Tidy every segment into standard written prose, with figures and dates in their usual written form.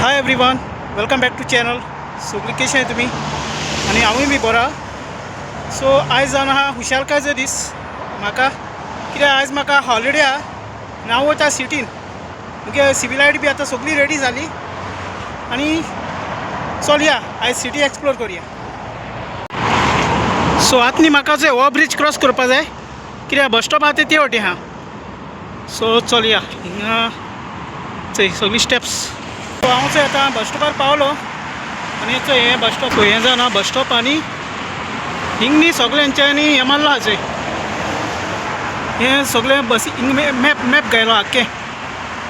Hi everyone, welcome back to channel. सगळीं कशें आहाय तुमी आनी हांवूय बी बरो आहा. सो आयज जावन आहा हुशारकायचो दीस म्हाका, कित्याक आयज म्हाका हॉलिडे आहा आनी हांव वता सिटीन. मुगे सिवील I D B आतां सगळी रेडी जाली आनी चल या आयज सिटी एक्सप्लोर करुया. सो आतां न्ही म्हाका चोय हो ब्रिज क्रॉस करपा जाय, कित्याक बस स्टॉप आहा ते ते वटेन आहा. सो चलया हिंगा चोय सगळी स्टेप्स. सो हांव चोय आतां बस स्टॉपार पावलो आनी चोय हें बस स्टॉप, हें जावन आहा बस स्टॉप. आनी हिंग न्ही सगळ्यांच्यानी हें मारलो आहा चोय, हें सगळें बसी हिंग मॅप मॅप घायलो आख्खें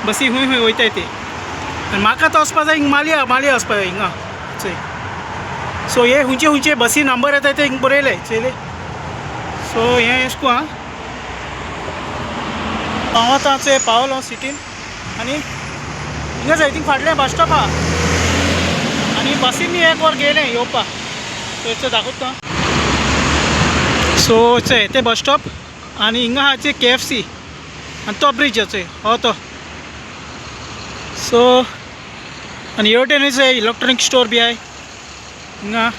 बसी खूंय खूंय वयताय ते. आनी म्हाका आतां वचपा जाय हिंग मालया, मालया वचपा जाय हिंगा चोय. सो हे खुंयचे खुंयचे बसी नंबर येताय ते हिंग बरयले चोयले. सो हें अशें करून आहा. हांव आतां चोय पावलो सिटीन आनी हिंगा जाय थिंग फाटलें बस स्टॉप आहा आनी बसीन न्ही एक वर गेलें येवपाक. सो चोय दाखयता. सो चोय तें बस स्टॉप आनी हिंगा आहा चोय KFC आनी तो ब्रिज चोय हो तो. सो आनी हे वटेनूय चोय इलेक्ट्रॉनीक स्टोर बी आहाय हिंगा.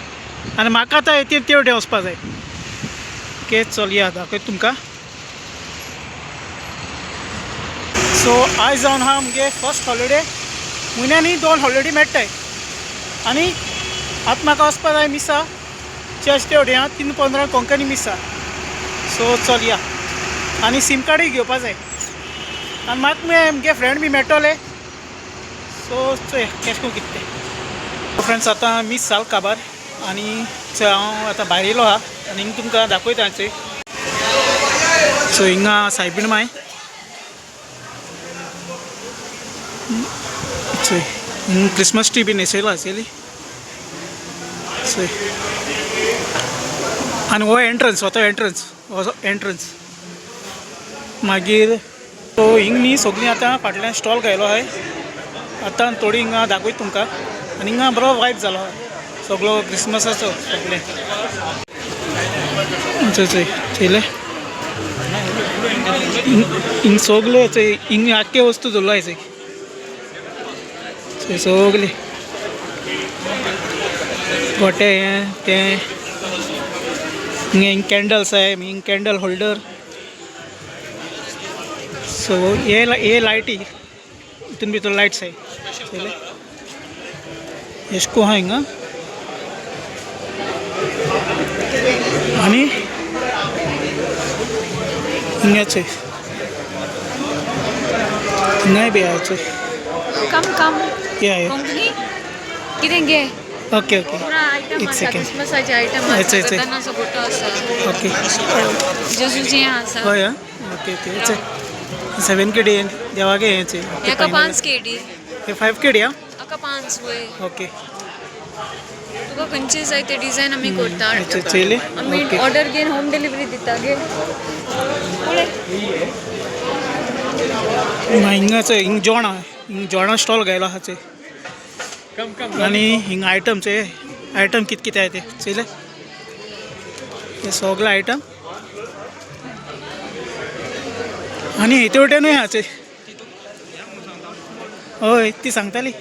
आनी म्हाका आतां ते ते वटेन वचपा जाय. ओके चल या दाखयता तुमकां. सो आयज जावन आहा मुगे फर्स्ट हॉलिडे, म्हयन्यानी 2 हॉलिडे मेळटाय. आनी आतां म्हाका वचपा जाय मिसा चर्च ते वटेन आहा 3:15 कोंकणी मिसा. सो चल या आनी सीम कार्डूय घेवपा जाय आनी म्हाका मुगे फ्रेंड बी मेळटले. सो चोय केशें करून कितें तें. फ्रेंड्स आतां मीस जाल काबार आनी चोय हांव आतां भायर येयलो आहा आनी हिंग तुमकां दाखयता चोय. सो हिंगा सायबीण माय चोय, हिंग क्रिसमस ट्री बी न्हेसयलो आसतली चोय. आनी हो एंट्रन्स, हो तो एंट्रन्स, हो एंट्रन्स. मागीर सो हिंग न्ही सगळीं आतां फाटल्यान स्टॉल घायलो आहाय. आतां थोडी हिंगा दाखयता तुमकां आनी हिंगा बरो वायब जालो आहा सगळो क्रिसमसाचो सगळें. चोय चोय चोयलें हिंग सगळे चोय, हिंग आख्खे वस्तू दवरलो आहाय चोय. चोय सगळे गोटे हें तें हिंग कॅन्डल्स आहाय, हिंग कॅन्डल होल्डर. सो हे हे लायटी हितून भितर लायट्स आहाय चोयलें. एशें कोन्न आहा हिंगा. आनी हिंगा चोय हिंगाय बी आहा चोय. कम कम या या कोंकणी कितें गे ओके ओके पुरा आयटम एक आसा सेकंड. क्रिसमसाचे आयटम अच्छा, आसा, अच्छा. गदानाचो गोटो आसा, ओके जेजूचें आसा. हय आं ओके ओके. चोय 7 KD देवागे हें चोय. हेका 5 KD. हे 5 KD आं. हाका 5 वय. ओके तुका खंयचे जाय ते डिजायन आमी करता. अच्छा चोयलें. आमी ओके ऑर्डर घेवन होम डिलिव्हरी दिता गे. पळय हिंगा चोय हिंग जेवण आहा, हिंग जेवणा स्टॉल घायलो आहा चोय. आनी हिंग आयटम चोय, आयटम कितें कितें आहा ते चोयलें. हे सगळे आयटम. आनी हेते वटेनूय आहा चोय. हय ती सांगताली.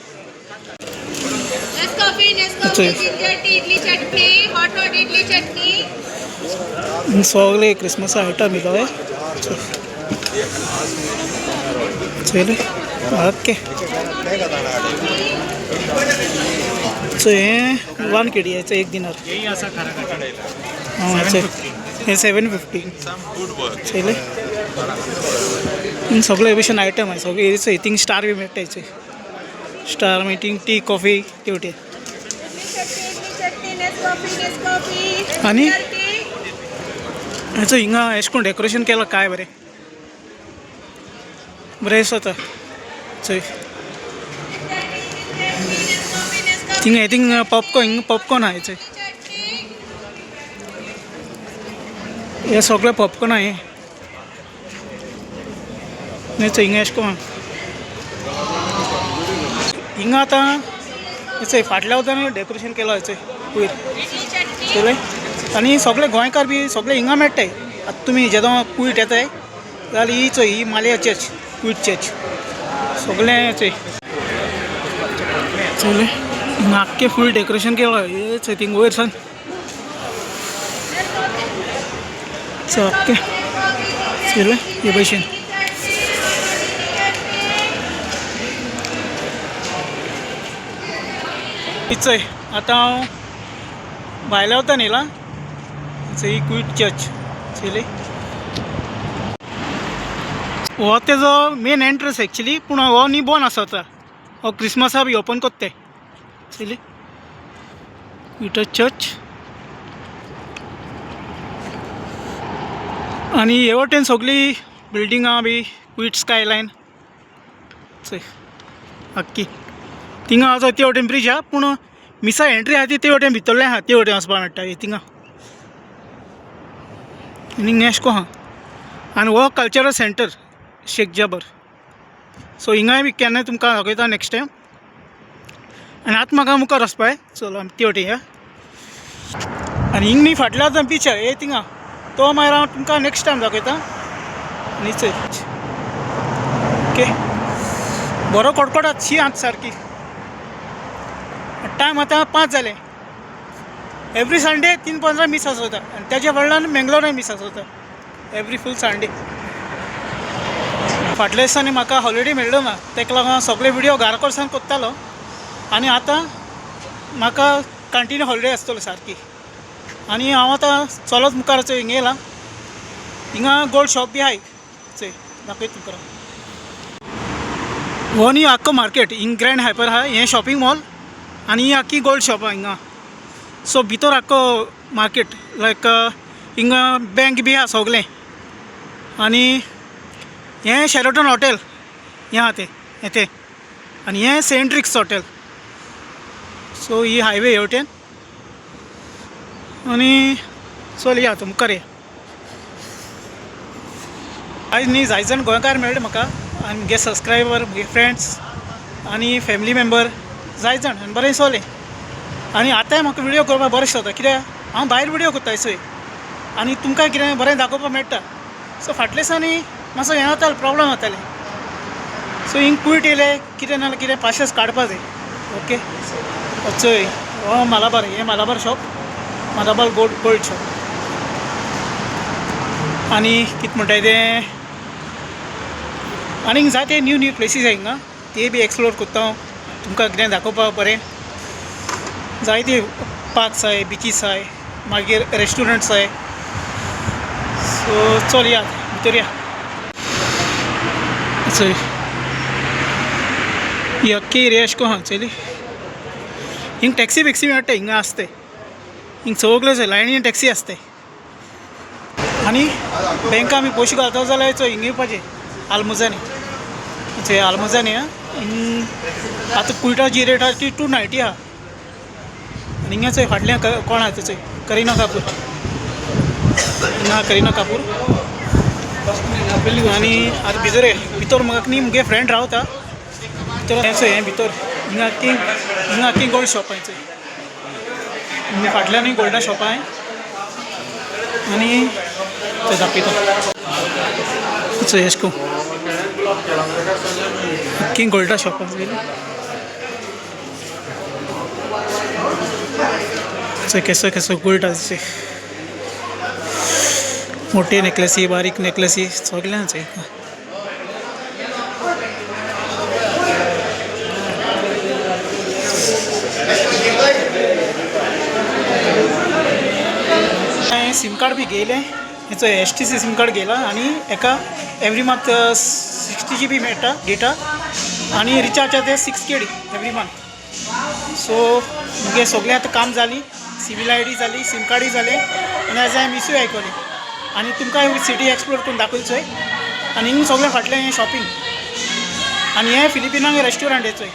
सगळे क्रिसमस आयटम येयलो हय चोयलें. ओके सो हें 1 KD हें 1 दिनार. चोय हें 750 चोयलें. हिंग सगळे भशेन आयटम आहाय सगळे. चोय थिंग स्टार बी मेळटाय चोय, स्टार मागीर थिंग टी कॉफी ते वटेन. आनी हेचो हिंगा एशें कोन्न डेकोरेशन केलां काय बरें बरें दिसता चोय. थिंग थिंग पॉपकॉर्न, हिंगा पॉपकॉर्न आहा चोय. हे सगळे पॉपकॉर्न आहा हे चोय हिंगा एशें कोन्न हिंगा आतां चोय फाटल्या वतान डेकोरेशन केलां चोय वयर चोयलें. आनी सगळे गोंयकार बी सगळे हिंगा मेळटाय. आतां तुमी जेदो कुयट येताय जाल्यार ही चोय ही मालया चर्च, कुयट चर्च सगळें चोय. चोयलें हिंगा आख्खें फूल डेकोरेशन केलां हे चोय थिंग वयर सान चोय आख्खें चोयलें हे भशेन. चोय आतां हांव भायल्या वतान येयलां. चोय ही क्वीट चर्च चोयली. हो तेजो मेन एंट्रन्स एक्चुली, पूण हो न्ही बंद आसा आतां. हो क्रिसमसा बी ओपन कोत्ता ते. चोयली क्विटा चर्च. आनी हे वटेन सगळी बिल्डिंगां बी क्वीट स्कायलायन. चोय आख्खी थिंगा आसा ते वटेन ब्रिज आहा, पूण मिसा एंट्री आहा ती ते वटेन भितरले आहा, ते वटेन वचपाक मेळटा हे थिंगा. आनी हिंगा एशको आहा. आनी हो कल्चरल सेंटर शेख जाबर. सो हिंगाय बी केन्नाय तुमकां दाखयता नेक्स्ट टायम. आनी आतां म्हाका मुखार वचपा जाय. चल आमी ते वटेन या. आनी हिंग न्ही फाटल्या आतां बीच आहा हे थिंगा, तो मागीर हांव तुमकां नेक्स्ट टायम दाखयता. आनी चोय ओके बरो कडकडात शी आतां सारकी. टायम आतां 5 जाले. एवरी संडे 3:15 मीस आसता आनी तेज्या व्हडल्यान मेंगलोराय मीस आसता एवरी फूल संडे. फाटल्या दिसांनी म्हाका हॉलिडे मेळ्ळो ना, तेका लागून हांव सगळे विडियो घरा कडसान कोत्तालो. आनी आतां म्हाका कंटिन्यू हॉलिडे आसतलो सारकी. आनी हांव आतां चलत मुखार चोय हिंगा येयलां. हिंगा गोल्ड शॉप बी आहाय, चोय दाखयता तुमकां. हो न्ही आख्खो मार्केट हिंग ग्रँड हायपर आहा, हें शॉपिंग मॉल आनी ही आख्खी गोल्ड शॉप आहा हिंगा. सो भितर आख्खो मार्केट लायक हिंगा बँक बी आहा सगळें. आनी हें शेरोटन हॉटेल हें आहा तें हें तें. आनी हें सेंट रिक्स हॉटेल. सो ही हायवे हे वटेन. आनी चल या आतां मुखार या. आयज न्ही जाय जाण गोंयकार मेळ्ळे म्हाका आनी म्हगे सबस्क्रायबर, म्हगे फ्रेंड्स आनी फॅमिली मेंबर जाय जाण, आनी बरें दिसलें. आनी आतांय म्हाका विडियो करपाक बरें दिसता, कित्याक हांव भायर विडियो करता चोय आनी तुमकां कितें बरें दाखोवपाक मेळटा. सो फाटल्या दिसांनी मातसो हें जातालें, प्रोब्लम जातालें. सो हिंग कुयट येयलें कितें ना कितें पाशेस काडपा जाय. ओके चोय हो मालाबार, हें Malabar shop, Malabar gold shop. आनी कितें म्हणटाय तें, आनीक जायते न्यू न्यू प्लेसीस आहा हिंगा, ते बी एक्सप्लोर कोत्ता हांव तुमकां कितें दाखोवपाक बरें. जायते पार्क्स आहाय, बिचीस आहाय, मागीर रेस्टोरंट्स आहाय. सो चल या भितर या. चोय ही अख्खी एरिया अशें आहा चोयली. हिंग टॅक्सी बिक्सी मेळटा हिंगा आसते, हिंग सगळे चोय लायनीन टॅक्सी आसते. आनी बँका आमी पयशे घालता जाल्यार चोय हिंग येवपाचें आलमोजानी. चोय आलमोजानी आं, हिंग आतां कुयटा जी रेट आहा ती 290 आहा. आनी हिंगा चोय फाटल्यान कोण आहा तें चोय, करिना कापूर. हिंगा करिना कापूर. आनी आतां भितर भितर म्हाका न्ही मुगे फ्रेंड रावता भितर. हें चोय हें भितर हिंगा आख्खी, हिंगा आख्खी गोल्ड शॉप आहा चोय. हिंगा फाटल्यानूय गोल्डा शॉप आहाय. आनी चोय दाखयता चोय अशें करून आख्खी गोल्डा शॉप आहा. चोय केसो केसो गोल्ड आसा चोय, मोटे नेकलेसी बारीक नेकलेसी सगळें आहा चोय. हांवें सीम कार्ड बी घेयलें, हेचो STC SIM card घेयला. आनी हेका एवरी मंथ 60 GB मेळटा डेटा आनी रिचार्ज आहा ते 6 KD every month. सो मुगे सगळें आतां काम जाली, सिवील ID जाली, सीम कार्डूय जालें आनी आयज हांवें मिसूय आयकली. आनी तुमकां सिटी एक्सप्लोर करून दाखयली चोय. आनी हिंग सगळें फाटलें हें शॉपिंग आनी हें फिलिपिनांक रेस्टोरंट हें चोय.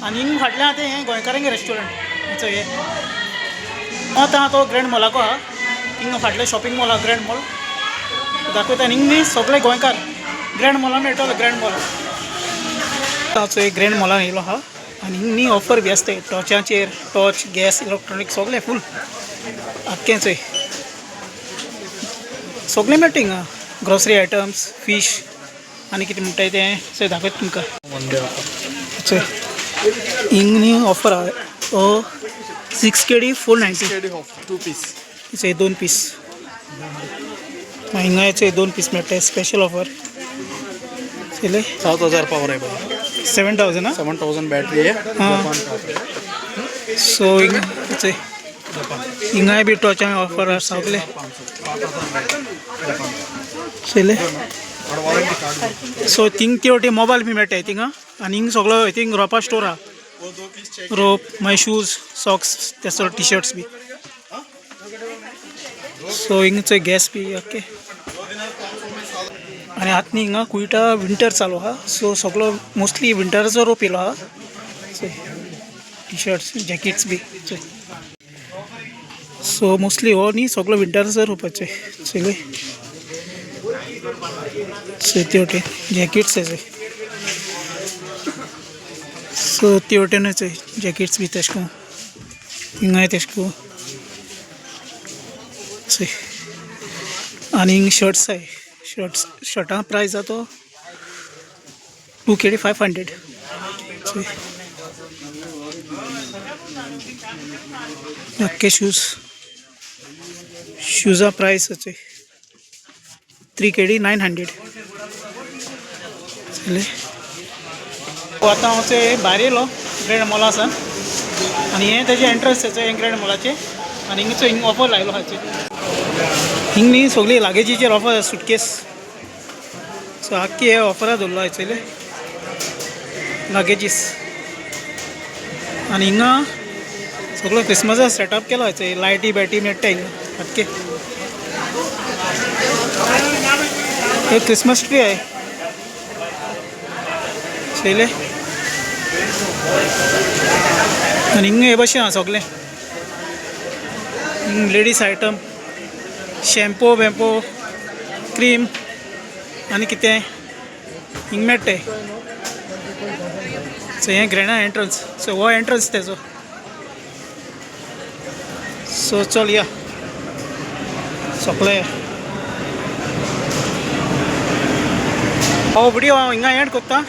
आनी हिंग फाटलें आहा तें हें गोंयकारांक रेस्टोरंट चोय. हें आतां तो ग्रँड मॉलाको आहा, हिंग फाटलें शॉपिंग मॉल आहा ग्रँड मॉल दाखयता. आनी हिंग न्ही सगळे गोंयकार ग्रँड मॉलान मेळटलो, ग्रँड मॉल आतां चोय ग्रँड मॉलान येयलो आहा. आनी हिंग न्ही ऑफर बी आसता टॉर्चाचेर, टॉर्च, गॅस, इलेक्ट्रॉनीक सगळें फूल आख्खें चोय सगळें मेळटा हिंगा. ग्रोसरी आयटम्स, फीश आनी कितें म्हणटाय तें चोय दाखयता तुमकां. चोय हिंग न्ही ऑफर आहा 6 KD 490. KD off 2 piece. हेचे 2 पीस. हिंगा हेचे 2 पीस मेळटा स्पेशल ऑफर. चले 7000 पावर आहे बघा. 7000 ना. 7000 बॅटरी आहे. हां. सो हिंगा हिंगाय बी टॉर्चांक ऑफर आसा सगळे. चले सो थिंग ते वटेन मोबायल बी मेळटा थिंगा आनी हिंग सगळो थिंग रोपा स्टोर आहा. रोप मागीर शूज सॉक्स ते सगळे टी शर्ट्स बी. सो हिंगचो गॅस बी ओके. आनी आतां न्ही हिंगा कुयटा विंटर चालू आहा. सो सगळो मोस्टली विंटराचो रोप येयलो आहा. टी शर्ट्स जॅकेट्स बी. सो मोस्टली हो न्ही सगळो विंटराचो रोपाचें. चले सो ते वटेन जॅकेट्स आसा. सो ते वटेनूच जॅकेट्स बी तशें करून हिंगाय तशें करून. चोय आनी हिंग शर्ट्स आहाय. शर्ट्स शर्टां प्रायस आहा तो 2 KD 500. चोय आख्खे शूज शूजा प्रायस चोय 3 KD 900. चले आतां हांव चोय भायर येयलो ग्रँड मॉला सावन आनी हें तेजें एंट्रन्स तेचो हें ग्रँड मॉलाचें. आनी हिंगा चोय हिंग ऑफर लायलो आहा चोय. हिंग न्ही सगळी लागेजीचेर ऑफर सुटकेस. सो आख्खी हे ऑफरा दवरलो आहा चोयले लागेजीस. आनी हिंगा सगळो क्रिसमसा सेटअप केलो चोय. लायटी बॅटी मेळटा हिंगा आख्खे. हे क्रिसमस ट्री आहे चोयले. आनी हिंगा हे भशेन आहा सगळें. हिंग लेडीज आयटम शॅम्पू बॅम्पू क्रीम आनी कितें हिंग मेळटा. सो हें ग्रँडा एंट्रन्स. सो हो एंट्रन्स तेजो. सो चल या सोंपले. हो व्हिडिओ हांव हिंगा एंड करता.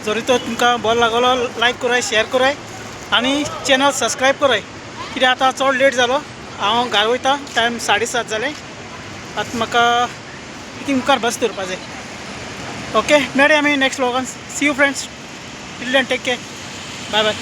जरी तो तुमकां बरो लागलो लायक कराय, शेयर कराय आनी चॅनल सबस्क्रायब कराय. कित्याक आतां चड लेट जालो, हांव घरा वयता. टायम 7:30 जाले. आतां म्हाका कितें मुखार बस दवरपा जाय. ओके मेळया आमी next व्लॉगान. See you friends, till then take care, bye bye.